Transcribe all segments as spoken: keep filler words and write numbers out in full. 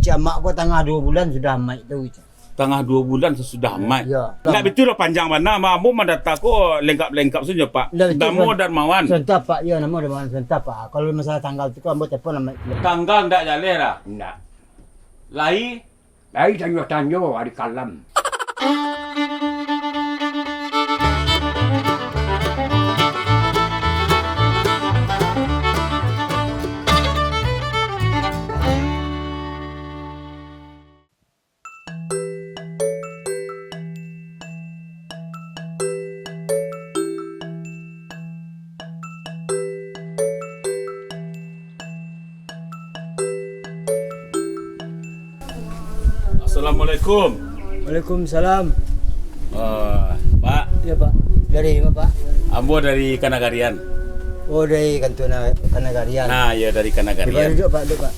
Kiamak ko tangah duo bulan sudah amaik tu, gitu. Tangah duo bulan sasudah amaik. Yo. Ndak bitu lah, panjang bana, ambo mandata ko lengkap-lengkap sajo, Pak. Ndak bitu, Namo Pak. Darmawan. Sabanta, Pak. Yo, namo Darmawan, sabanta, Pak. Kalau masalah tanggal tu ko ambo telepon amaik. Tanggal ndak jaleh lah. Ndak. Lai? Lai sanjo-sanjo ari kalam. Assalamualaikum. Waalaikumsalam. Ah, Pak. Ya, Pak. Dari ma, Pak? Ambo dari Kanagarian. Oh, dari kantua na-, Kanagarian. Nah, ya, dari Kanagarian. Duduk, Pak, duduk, Pak.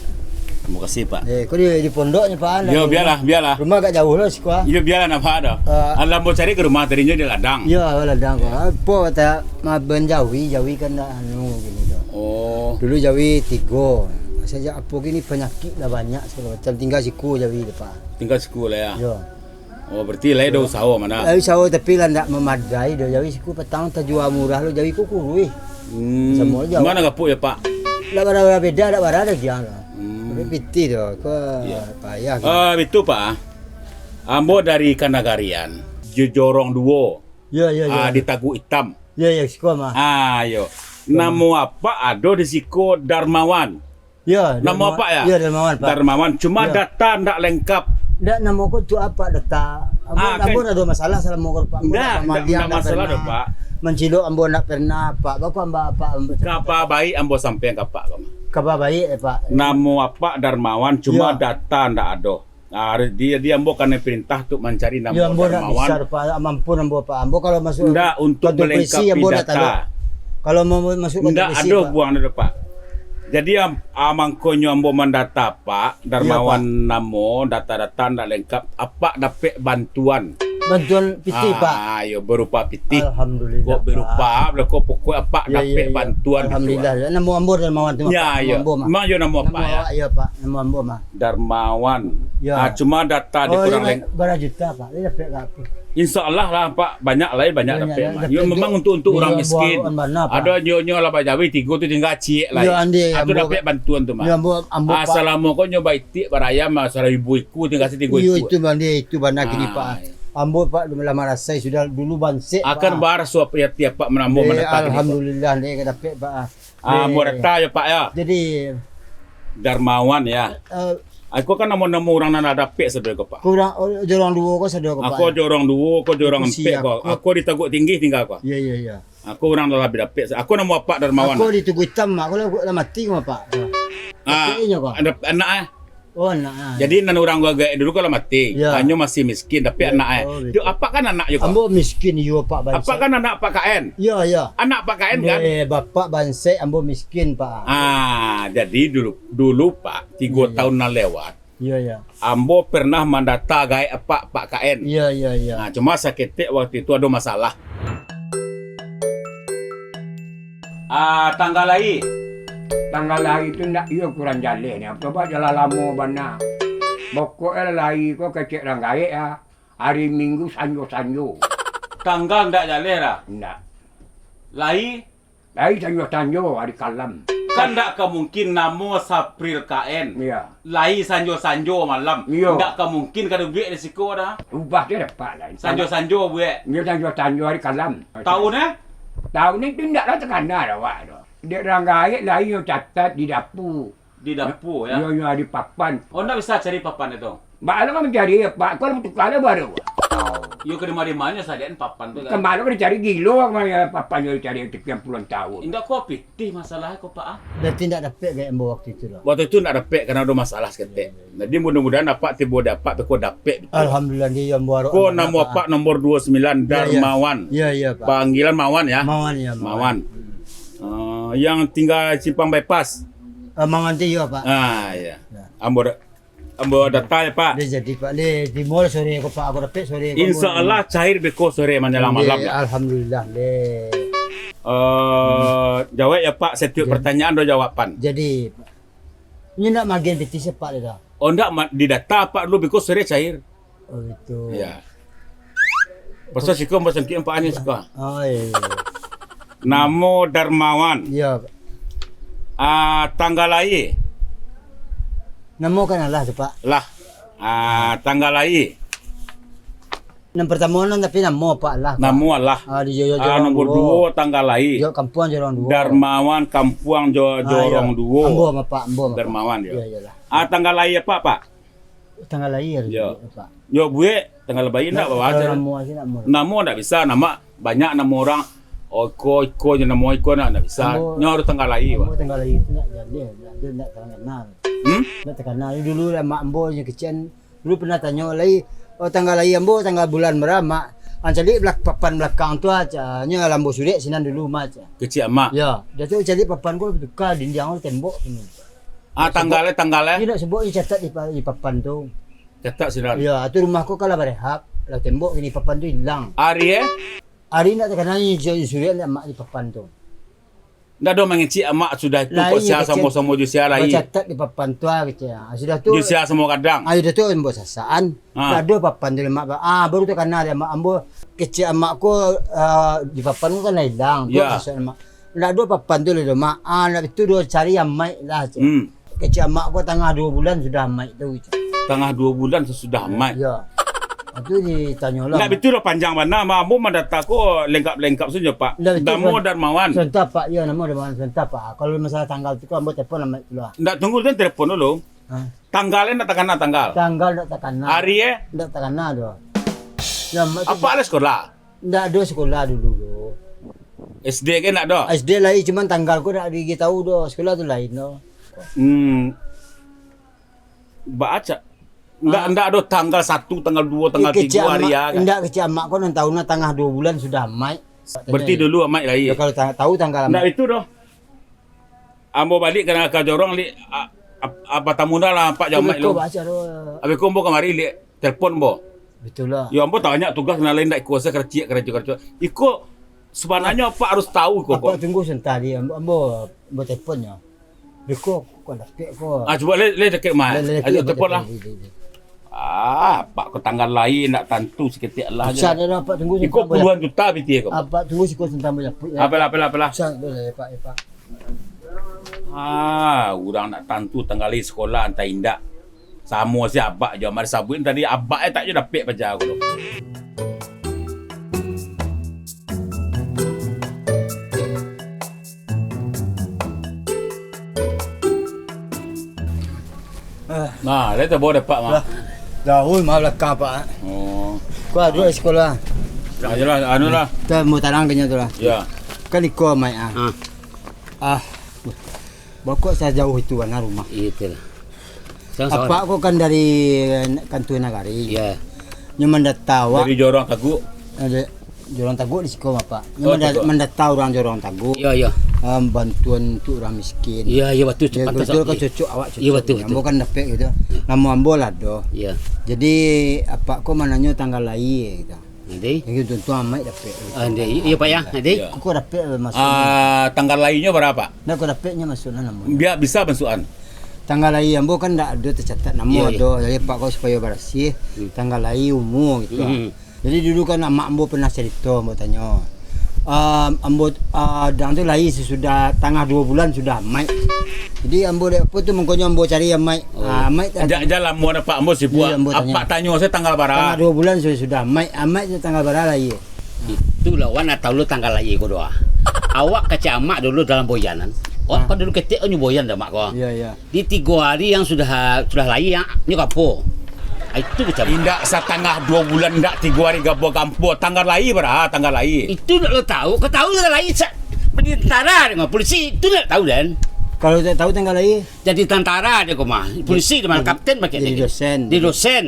Terima kasih, Pak. Eh, ko di, di pondoknyo, Pak, yo, bialah, bialah. Rumah agak jauah lah siko, ah. Yo, bialah, nampak dah. Ah. Alah, ambo cari ka rumah, tadinyo di ladang. Yo, ladang, Pak. Apo kata, ma-, ban jawi, jawi kan ndak anu gini doh. Oh. Dulu jawi tigo. Sajak apo gini panyakik lah banyak sagalo macam. Tingga siko jawi tu, Pak. Tingga siko lah, ya? Yo. Oh, berarti lai ado usaho mah. Lai usaho, tapi lah ndak mamadai doh. Jawi siko patang tajua murah lo, jawi ko kuruih. Hmm. Samo aja. Mano gapuk ya, Pak? Ndak bara-bara beda, ndak bara dagiang lah. Hmm. Tapi pitih doh, ko payah gitu. Ah, itu, Pak. Ambo dari Kanagarian, jo-, jorong duo. Yo, yo, yo. Ah, di Taguak Itam. Yo, yo, siko mah. Ah, yo. Namo apak ado di siko Darmawan? Yo, namo apak ya? Yo, Darmawan, Pak. Darmawan, cuma data ndak lengkap. Ndak, namo ko tu apak data? Ambo, ah, kan. Ambo ndak ado masalah salamo ko, Pak. Ambo ndak, ndak masalah doh, Pak. Mancilok ambo ndak pernah, Pak. Bako ambo, Pak, ambo. Kaba baik ambo sampaian ka apak ko mah. Kaba baik, eh, Pak. Namo apak Darmawan, cuma data ndak ado. Ah, di, di ambo kanai perintah tu mancari namo Darmawan. Yo, ambo ndak bisa, Pak. Ampun ambo, Pak. Ambo kalau masuk kantor polisi, ambo ndak tahu. Ndak untuk melengkapi data. Kalau mau masuk kantor polisi, Pak. Ndak ado buang ado, Pak. Jadi, am-, ah, mangkonyo ambo mandata, Pak, Darmawan namo, data-data ndak lengkap, apak dapek bantuan. Bantuan pitih, Pak. Ah, yo, berupa pitih. Alhamdulillah, Pak. Kok berupa, lah, kok pokok apak dapek bantuan gitu, Pak. Alhamdulillah. Namo ambo Darmawan tu, Pak. Yo, yo. Namo ambo mah. Mah yo namo apak, yo? Namo awak, yo, Pak. Namo ambo mah. Darmawan. Yo. Ah, cuma data dikurang leng-, bara juta, Pak? Dia dapek ka apo? Insya Allah lah, Pak. Banyak lah, banyak dapek mah. Yo, memang untuk, untuk urang miskin. Ado nyo, nyo lah bajawi, tigo tu tingga ciek lah. Yo, ande, ah, tu ambo dapek bantuan tu mah. Yo, ambo, ambo, Pak. Salamo ko nyo baitik, barayam, ah, saribu iku, tingga satigo iku. Yo, itu, ande, itu bana kini, Pak. Ambo, Pak, lah marasai sudah dulu bansek, Pak. Akan baraso ati apak manamo mandata kini, Pak. Alhamdulillah, ande, ka dapek, Pak. Ah, ambo data yo, Pak, yo. Jadi, Darmawan, yo. Eh, ako kan namo-namo urang nan lah dapek sado ko, Pak. Ko urang, oh, jorong duo ko sado ko, Pak, yo? Ako jorong duo, ko jorong ampek ko. Ako di Taguak Tinggi tingga ko. Iyo, iyo, iyo. Ako urang nan lah dapek. Ako namo apak Darmawan. Ako di Tugu Itam, ako lah, lah mati ko, Pak. Ah, dapek inyo ko. Ada anak, eh? Oh, anak, ah. Jadi, nan urang gagak dulu kan lah mati. Yo. Hanyo masih miskin, tapi anak, eh. Betul, betul. Apak kan anak juo, Pak? Ambo miskin juo, Pak, bansek. Apak kan anak Pak K N? Yo, yo. Anak Pak K N, kan? Eh, bapak bansek, ambo miskin, Pak. Ah, jadi dulu, dulu, Pak, tigo tahun nan lewat, yo, yo, ambo pernah mandata gaek apak, Pak K N. Yo, yo, yo. Nah, cuma saketek waktu itu ado masalah. Ah, tanggal lahia? Tanggal lahia tu ndak iyo kurang jaleh ni. Coba jalan lamo bana. Pokoknyo lahia ko kecek urang gaek, ah, hari Minggu sanjo-sanjo. Tanggal ndak jaleh lah? Ndak. Lahia? Lahia sanjo-sanjo, hari kalam. Kan ndak ka mungkin namo Sapril K N. Iyo. Lahia sanjo-sanjo malam. Iyo. Ndak ka mungkin ka dibuek di siko doh. Ubah tu dapek lah. Sanjo-sanjo buek. Iyo, sanjo-sanjo hari kalam. Tahun, eh? Tahun ni tu ndak lah takana dek awak tu. Dek urang gaek lahia nyo catat di dapu. Di dapu, yo? Iyo, iyo, di papan. Oh, ndak bisa cari papan itu? Baa lo mancari, Pak, ko lah batukar lah baru. Iyo, ka dima-dimanyo sadian papan tu, kan? Kama lo ka dicari, gilo, papan nyo dicari sakian puluah tahun. Indak ko pitih masalah ko, Pak, ah. Berarti ndak dapek gaek ambo waktu itu, doh? Waktu itu ndak dapek, karena ado masalah saketek. Jadi, mudah-mudahan apak tibo di apak, beko dapek batua. Alhamdulillah, iyo, ambo arok. Ko namo apak nomor duo sambilan, Darmawan. Iyo, iyo, Pak. Panggilan Mawan, yo? Mawan, iyo, Mawan. Mawan. Hmm. Ah, yang tingga Simpang Bypass. Ah, Mawan tu, iyo, Pak. Ah, iyo. Yo. Ambo da-, ambo data, yo, Pak. Ndak jadi, Pak. Ndak, di mall sore ko, Pak. Ambo dapek sore ko. Insya Allah, cair beko sore manjalang malam, yo. Alhamdulillah, ndak. Eh, jawab, yo, Pak. Satiok pertanyaan ado jawaban. Jadi, Pak. Inyo ndak magiahan pitih se, Pak, doh? Oh, ndak, ma-, di data apak dulu, biko sudah cair. Oh, gitu. Ya. Pasal siko basangkik apak ni siko. Oh, iya, iya. Namo Darmawan. Iya, Pak. Ah, tanggal lahir. Namo kan alah tu, Pak. Lah. Ah, tanggal lahir. Nan partamo nan tapi namo apak lah, Pak. Namo alah. Ah, di Jojo Ah, Jorong nombor duo. duo, tanggal lahir. Jo Kampuang Jorong duo. Darmawan Kampuang Jo-, Ah, Jorong iya. duo. Ambo, Pak, ambo, Pak. Darmawan, yo. Iya, iyalah. Ah, tanggal lahir apak, Pak? Tanggal lahir, Yo. Pak. Yo, buek, tanggal lahir ndak Ndak, bawa kalau aja. namo aja ndak mau. Namo ndak bisa, nama banyak namo orang. Oh, iko, iko je namo iko ndak, ndak bisa. Ambo, Nyo harus tanggal lahir, ambo Pak. tanggal lahir tu ndak jadi, ndak, ndak, ndak terkenal. Hmm? Ndak terkenal. Dulu lah mak ambo je kecil, Dulu pernah tanyo lai, "Oh, tanggal lahia ambo tanggal bulan bara, Mak?" "Ah, caliak balak-, papan balakang tu, ah," cak, "nyo lah ambo surek sinan dulu, Mak," cak. Kecek amak. Yo, dah tu caliak papan ko, tuka dindiang ko, tembok ko. Ah, tanggal eh, tanggal eh. Iyo, nak sebut, iyo, catat di pa-, di papan tu. Catat sinan. Yo, tu rumah ko kan lah barehab, lah tembok kini, papan tu ilang. Ari eh? Ari ndak takana, iyo, surek lah mak di papan tu. Ndak ado mangecek amak sudah itu, Lai kok sia kecek, samo-samo jo sia lai. Bacatat di papan tu, ah, kecek. Ah, sudah tu, Jo sia samo kadang. Ah, sudah tu ambo sasaan. Ha. Ndak ado papan tu, Mak. Ah, baru takana dek amak ambo. Kecek amak ko, ah, di papan ko kan lah ilang. Tu Ya. sasaan amak. Ndak ado papan tu lai doh, Mak. Ah, ndak itu doh, cari amaik lah, cek. Hmm. Kecek amak ko tangah duo bulan sudah amaik tu, cek. Tangah duo bulan sasudah amaik. Yo. Ah, tu ditanyo lah. Ndak bitu doh, panjang bana, Mak. Ambo mandata ko lengkap-lengkap sajo, Pak. Ndak bitu, Namo Pak. Darmawan. Sabanta, Pak. Yo, namo Darmawan, sabanta, Pak. Kalau masalah tanggal tu, ambo telepon amaik tu lah. Ndak, tunggu dulu, telepon dulu. Ha? Tanggal eh ndak takana tanggal. Tanggal ndak takana. Ari eh? Ndak takana doh. Yo, mak tu Apak lah sekolah? Ndak ado sekolah dulu doh. S D ke ndak ado? S D lai, cuman tanggal ko ndak dikasih tahu doh. Sekolah tu lain doh. Hmm. Baacak. Ndak, Ah. ndak ado tanggal satu, tanggal duo, tanggal Kecek tigo hari amak, ya, kan? Ndak, kecek amak ko nan tahu nah tangah duo bulan sudah amaik. Berarti Tanyo. dulu amaik lai. Yo, kalau ta-, tahu tanggal Ndak amaik. itu doh. Ambo balik ka, ka Jorong, Lik, a-, a-, apa tamu dah lah, Pak Jamaik Assalamualaikum, lu. Pak Asyar. Habis ko ambo kamari, Lik, telepon ambo. Betul lah. Yo, ambo tanya tugas nan lain ndak iko, saya kereciak, kereciak, kereciak. Iko, sebenarnya Apak harus tahu iko, Apak kok. tunggu sebentar, di ambo, ambo, ambo telepon nyo. Iko, kok dapek ko. Ah, cuba le, le deket, Mak. Le, le, Ayo, le, telepon le, lah. le, le, le. Ah, Apak ko tanggal lahia ndak tantu saketek lah. Usah je. Dah, Apak tunggu Iko sebentar, puluhan juta pitih ko. Apak tunggu siko sebentar, ambo japuik, ya. Apalah, apalah, apalah. Usah, dah, ya, Pak, ya, Pak. Ah, urang ndak tantu tanggal lahia, sekolah antah indak. Samo si Abak jo Amak disabuik tadi, Abak eh tak jo dapek paja ko tu. Ah. Nah, dia tu bawa dapat, Mak. Lah. Jauh, mah, balakang, Pak. Oh. Ko duduak di sekolah. Ayolah, anu lah. Kita mau tarang ke nya tu lah. Ya. Kan iko, Mak, ah. Ah. Ah. Bokok sajauh itu, nah, rumah. Itulah. Sama-sama. Apak ko kan dari kantua nagari. Ya. Nyo mandata awak. Dari Jorong Taguk. Ada Jorong Taguk di siko, Apak. Nyo Oh, manda-, Taguk. mandata urang Jorong Taguk. Ya, ya. Em, bantuan untuk urang miskin. Ya, ya, betul. Ya, Cepat betul tak kan cocok awak, Iya, cocok. betul, betul. Ambo kan dapek gitu. Namo ambo lah doh. Ya. Jadi, Apak ko mananyo tanggal lahia gitu. Nanti. Yang itu tuntu amaik dapek. Ah, nanti. Iya, Pak, ya. Nanti. Iya. Kok dapek, eh, maksudnya? Ah, tanggal lahirnya berapa? Ndak, kok dapeknya maksudnya nama? Biar bisa masukan. Tanggal lahir ambo kan ndak ada tercatat nama Iya, iya. ada. Jadi, Pak, kau supaya barasih, Hmm. tanggal lahir, umur gitu. Hmm. Jadi, dulu kan amak ambo pernah cerita, ambo tanyo. Ah, ambo, ah, dang tu lahir sesudah tangah dua bulan sudah amaik. Jadi, ambo dek apa tu, mangkonyo ambo cari amaik. Oh. Ah, amaik tak Ja-, jalan ambo nampak ambo sibuk. Iya, ambo tanyo. Apak tanyo saya tanggal bara. Tangah dua bulan sudah, sudah amaik. Amaik tu tanggal bara lahir? Itulah, wan nak tahu lu tanggal lahir ko doh. Awak kecek amak dulu dalam boyanan. Awak Ah. kan dulu ketek nyo boyan dah, Mak, ko. Iya, iya. Di tigo hari yang sudah, sudah lahir, nyo gapo? Ah, itu kecek amak. Indak satangah dua bulan, indak tigo hari gapo gampo. Tanggal lahir bara, tanggal lahir. Itu nak lo tahu. Kau tahu tanggal lahir sa-, jadi tentara dengan polisi, itu nak tahu, Dan. Kalau tak tahu tanggal lahir? Jadi tentara dia ko mah. Polisi di mana, Jadi, kapten pakai jadi dia. dosen. Dia dosen.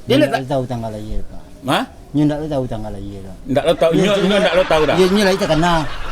Dia Dia nak ndak tahu tanggal lahir, Pak. Hah? Nyo ndak tahu tanggal lahir tu. Ndak lo tahu, Nyo nyo, cuma nyo ndak lo tahu dah. Nyo, nyo lah itu karena,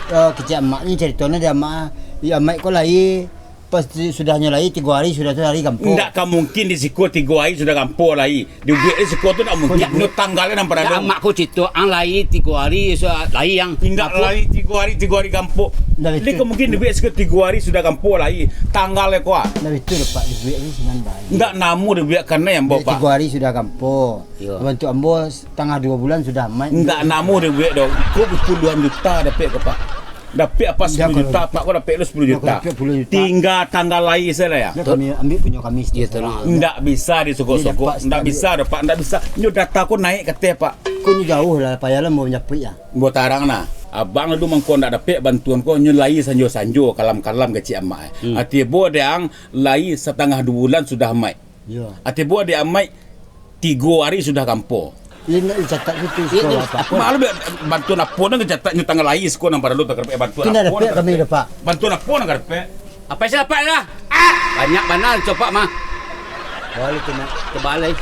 eh, kecek amak ni ceritanya dia amak, ya, amak ko lahir, Pasti sudahnyo lai tigo hari, sudah tu hari gampo. Ndak ka mungkin di siko tigo hari sudah gampo lai. Dibuek di siko tu ndak mungkin. Nyo tanggalnyo nan paralo. Amak ko cito ang lai tigo hari sudah lai ang. Indak lai tigo hari, tigo hari gampo. Ndak betul. Lai ka mungkin dibuek siko tigo hari sudah gampo lai. Tanggalnyo ko ah. Ndak betul, Pak, dibuek tu sinan baik. Ndak namuah dibuek kanai ambo, Pak. Tigo hari sudah gampo. Iyo. Bantuak ambo tangah duo bulan sudah amaik. Ndak namuah dibuek doh. Ko puluahan juta dapek ko, Pak. Dapek apo sapuluah juta, Pak? Ko dapek lo sapuluah juta. Tingga tanggal lai sajo lah, yo. Ndak, kami ambiak punyo kami. Iyo, tenang. Ndak bisa disogok-sogok. Ndak bisa doh, Pak. Ndak bisa. Nyo data ko naiak ka ateh, Pak. Ko nyo jauah lah, payahlah mau manjapuik, yo. Ambo tarang nah. Abang lah tu mangko ndak dapek bantuan ko, nyo lai sanjo-sanjo, kalam-kalam kecek amak, eh. Hmm. Ati bo dek ang lai satangah duo bulan sudah amaik. Iyo. Ati bo dek amaik tigo hari sudah gampo. Iyo, ndak dicatat situ. Iyo, siko tu, Pak. Malu bantuan apo nan dicatat nyo tanggal lai siko nan paralo, Pak, bantuan apo nan ka dapek? Bantuan apo nan ka dapek? Apo isi dapat lah? Ah, banyak bana copak mah. Balik tu, Mak. Tebalai.